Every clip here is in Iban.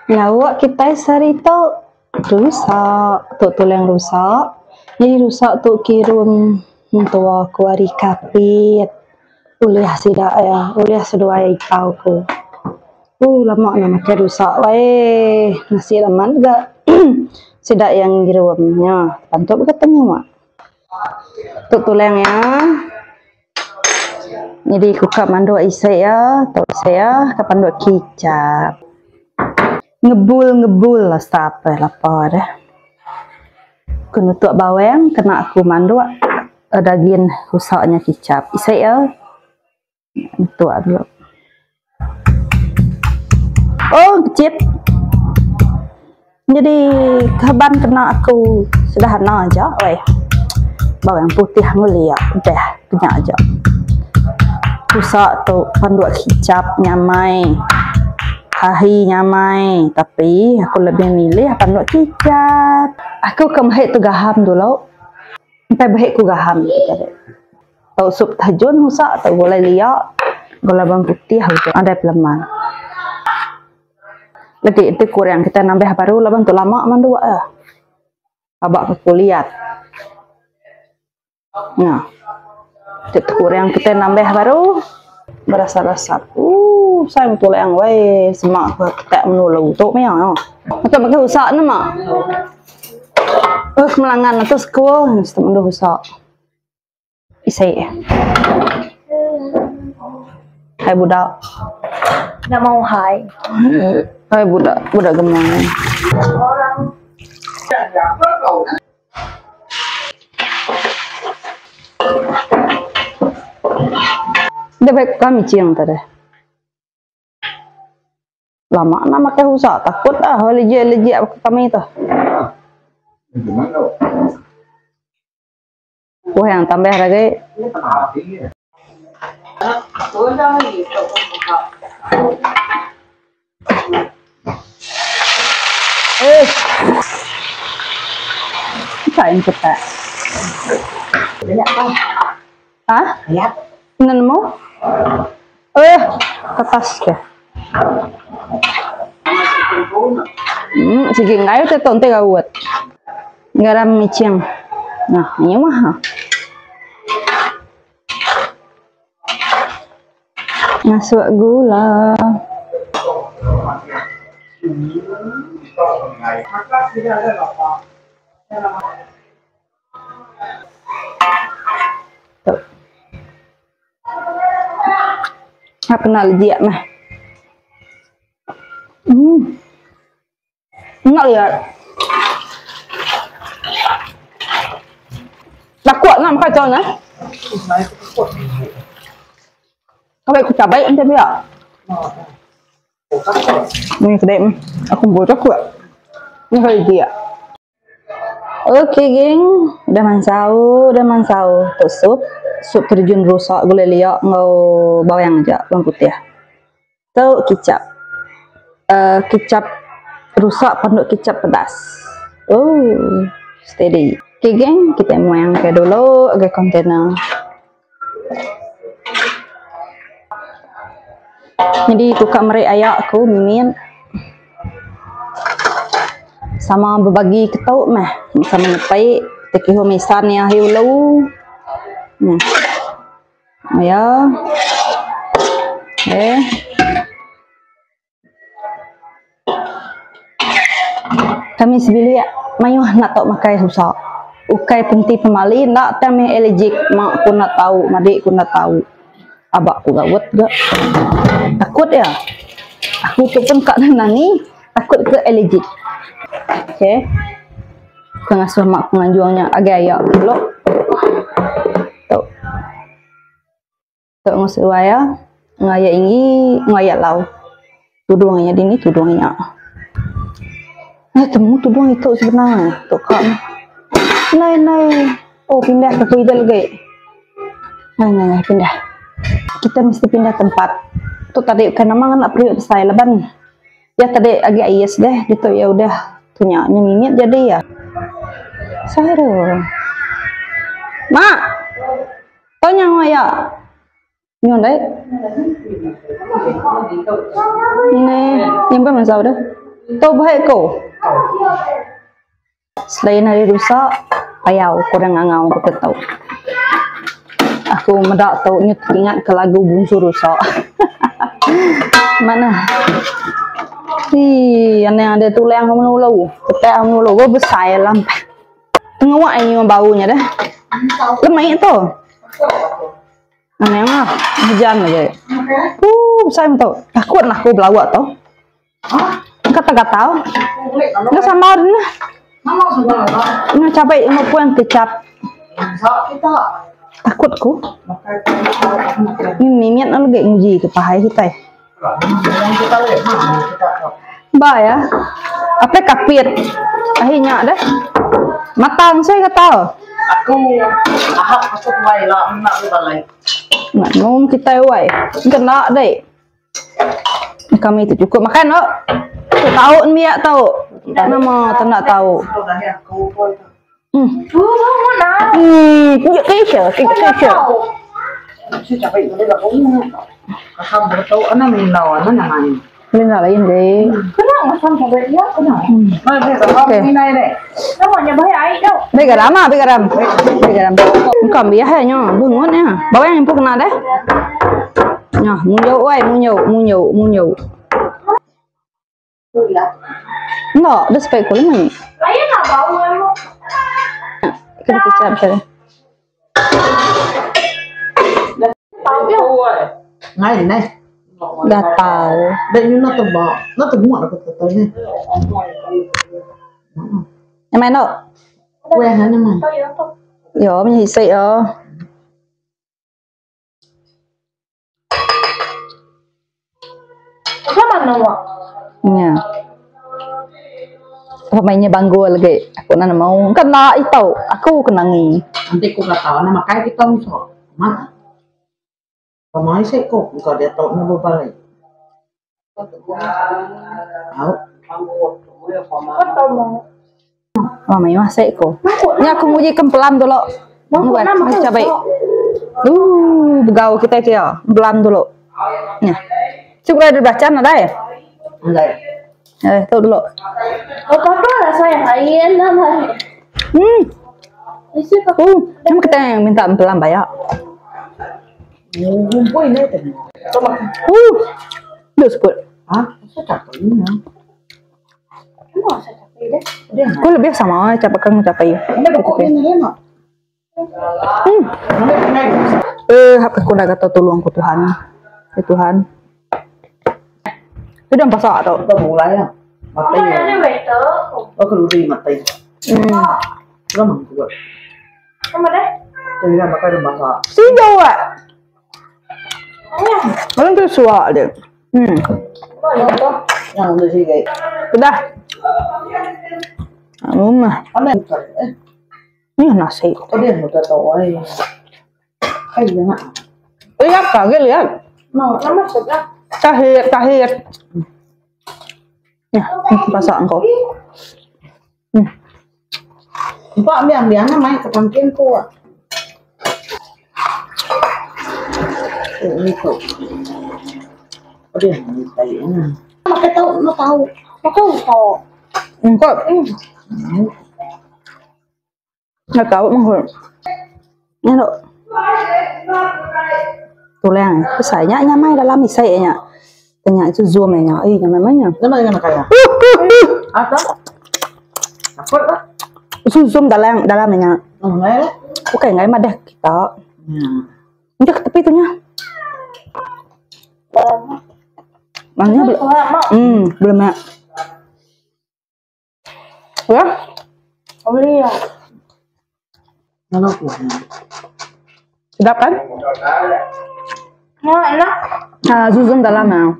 Lauk kitai sehari tu rusa tu tulang rusa. Nyadi rusa tu kirum mentua ku ari Kapit ulih sida iya ulih seduai ipau ku. Ooh lama ne makai rusa weh nasi leman ga sida iya ngirum nya pantu ga temu. Tu tulang iya. Nyadi ku ka manduk isi iya tu isi iya ka panduk kicap. Ngebul ngebul asap eh lapa deh. Ku nutuk bawang kena aku manduk dagin rusa nya kicap. Isi iya nutuk dulu. Oh kecit. Jadi kaban kena aku sederhana aja weh. Bawang putih enggau lia udah nya aja. Pusa tu panduk kicap nyamai. Tahi nyamai tapi aku lebih milih panduk kicap. Aku ke mehek tu gaham dulu. Empai behek ku gaham tu tadi. Tau sup tajun usa tau gulai lia gulai bawang putih adai peleman. Legi enti kurang kitai nambah baru laban tu lama manduk eh. Aba ke kuliat. Nya. Ti kurang kitai nambah baru berasa rasa ooh sai tulang weh sema ke kitai menulu tu meh iya. Betul betul usa ne ma. Eh melangan atus school mesti mendu usa. Isi. Hai budak. Nak mau hai. Hai budak, budak gemai. Dia baik kami ciang tadi. Lama nak makai husa takut ah lejek-lejek kami tu. Kuah yang tambah lagi. Eh. Tak yang cepat. Ha? Nemu? Eh, kertas ke. Sige ngayo te tonte gawat. Garam micing. Nah, ini mah. Masuk gula. Tu. Apa nak lejek mah. Nak lihat. Takut nak makan macam mana? Kau baik aku cabai macam dia. Ni kedai ni. Aku boleh takut. Ni kali dia. Okey geng, udah mansau, udah mansau. Tu sup, sup terjun rusak gulai liak enggau bawang aja, bawang putih. Tu kicap. Uh, kicap rusak panduk kicap pedas. Oh, steady. Okey geng, kita muang ke dulu ke container. Nyadi ku ka meri aya ku mimit sama bebagi ketu meh sama nyepi ti kihu misan iya ahi ulu nah iya eh. Kami sebilik mayuh enda tau makai rusa. Ukai penti pemali enda tang meh allergic ma ku enda tau madi ku enda tau. Aba ku gawet ga. Takut iya. Aku tu pun ka nani takut ke allergic. Okay. Ku ngasuh mak ku nganjung nya agai aya ku dulu. Tu. Tu enggau seduai iya enggau aya inggi enggau aya lau. Tudung iya dini tudung iya. Eh temu tudung itu sebenar tu ka meh. Nai nai oh pindah ke ku ida lagi. Nai nai nai pindah. Kita mesti pindah tempat. Tu tadi bukan nama ngena periuk besai laban iya tadi agi ais deh ditu iya udah tunya nya mimit jadi iya. Saru. Mak. Tau nyawa iya. Nyu ndai. Neh, nyampai mazau dah. Tu baik ko. Selain ari rusa, payau kurang ngangau ke tu. Aku meda tu nyu teringat ke lagu Bungsu Rusa. Manah. Hii, anang ada tulang menulu, ketak menulu, go besai lampai. Tengok ai nyu bau nya dah. Lemai tu. Anang lah, hujan lagi. Besai tu. Takut lah aku belawak tu. Gatal-gatal. Enggak sambal ni. Enggak cabai enggak puan kecap. Takut ku. Ni mimit na lagi nguji ke pahai kita. Ba ya. Apa kapit. Akhirnya dah. Matang saya gatal. Aku ahap aku tuai lah nak balai. Nak nung kita wai. Kena deh. Kami tu cukup makan ok. Tu tahu miak tahu. Nama tak nak tahu. Keisha, Keisha. Lên là lain deh. Okey. Beri garam ah, beri garam. Beri garam. Bukan biar nya, bungut nya. Bawang yang pun kena deh. Nya, munyo oi, munyo, munyo, munyo. Enggak, dah spek ko ni. Kena kecap saya. Ngay này. Gatal. Đây như nó từ bỏ, nó từ muộn nó từ tới này. Yang mana? Quen hả nhưng mà. Yo, mình hisi oh. Ya. Pemainnya banggul lagi. Aku nak mau kena itu. Aku kena ngi. Nanti aku nggak tahu nama kayak kita musuh. Mat. Pemain sih kok bukan dia tahu nama balik. Tahu. Oh, main masak ko. Ni aku nguji kempelam dulu. Buat cabai. Begau kita kia. Belam dulu. Ni. Cukup ada bacaan ada ya? Enggak. Eh, tahu dulu. Cuma kita yang minta empelam banyak. Ngumpul ini tadi. Dulu sebut. Hah? Saya capek ini. Aku lebih sama capek kan capek. Hak aku dah kata tolong aku Tuhan. Ya Tuhan. Itu dah pasak tau. Kita mulai lah. Mati. Oh, kalau di mati. Lo mampu buat. Jadi dah makan dah masak. Sejauh ah. Belum tu suak dia. Yang tu sih kayak. Sudah. Rumah. Apa? Ni nasi. Oh dia udah tahu ay. Kayak gimana? Lihat kaget lihat. No, Tahir, tahir. Ya, pasak engkau. Pak ambil ambil main ke pangkin ku. Ini tuh. Oh dia ini. Makai tahu, no tahu. Makai tahu. Engkau. Nggak tahu mah. Ni lo. Tulang, besarnya nyamai dalam isai nya. Tanya itu zoom nya. Eh, nyamai mana? Nyamai mana kaya? Atau? Apa lah? Zoom dalam dalamnya. Oh, ngai lah. Oke, ngai mah dah kita. Ini ke tepi tu nya. Mana belum? Belum ya. Ya? Beli ya. Sedap kan? Nah, enak. Ah, zoom dalamnya.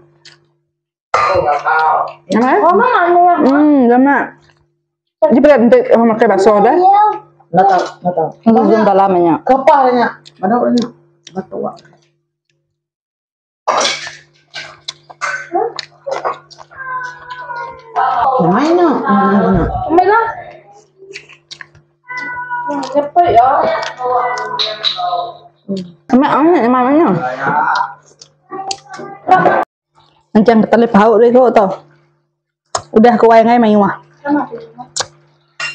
Enak? Oh, mana? Lama. Jadi pada bentuk makan bakso dah. Nggak tahu, nggak tahu. Zoom dalamnya. Kepalanya, mana orangnya? Nggak tahu. Mana? Mana? Mana? Cepat ya. Mana? Mana? Macam kita lihat paut dia kau tau. Udah ke wai ngai mayuh.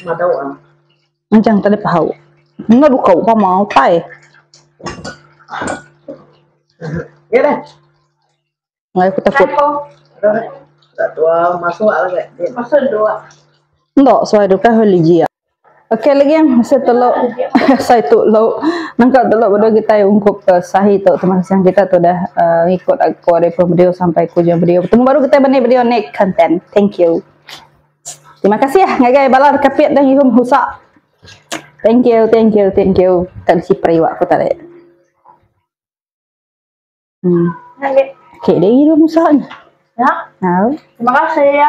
Madau ah. Anjang tadi pahau. Enggak duka upama utai. Ya dah. Ngai aku takut. Tak tua masuk lagi. Masuk dua. Enggak, soal duka religi. Okey lagi yang saya teluk saya tu lo nangka teluk benda kita ungkup ke sahi tu terima kasih yang kita tu dah uh, ikut aku dari video sampai ke ujung video. Bertemu baru kita benih video next content. Thank you. Terima kasih ya ngagai bala kapit dan ihum husak. Thank you, thank you, thank you. Tak si periwak aku tarik. Hmm. Lagi. Okey, dia ihum husak ni. Ya. Tahu. Terima kasih ya.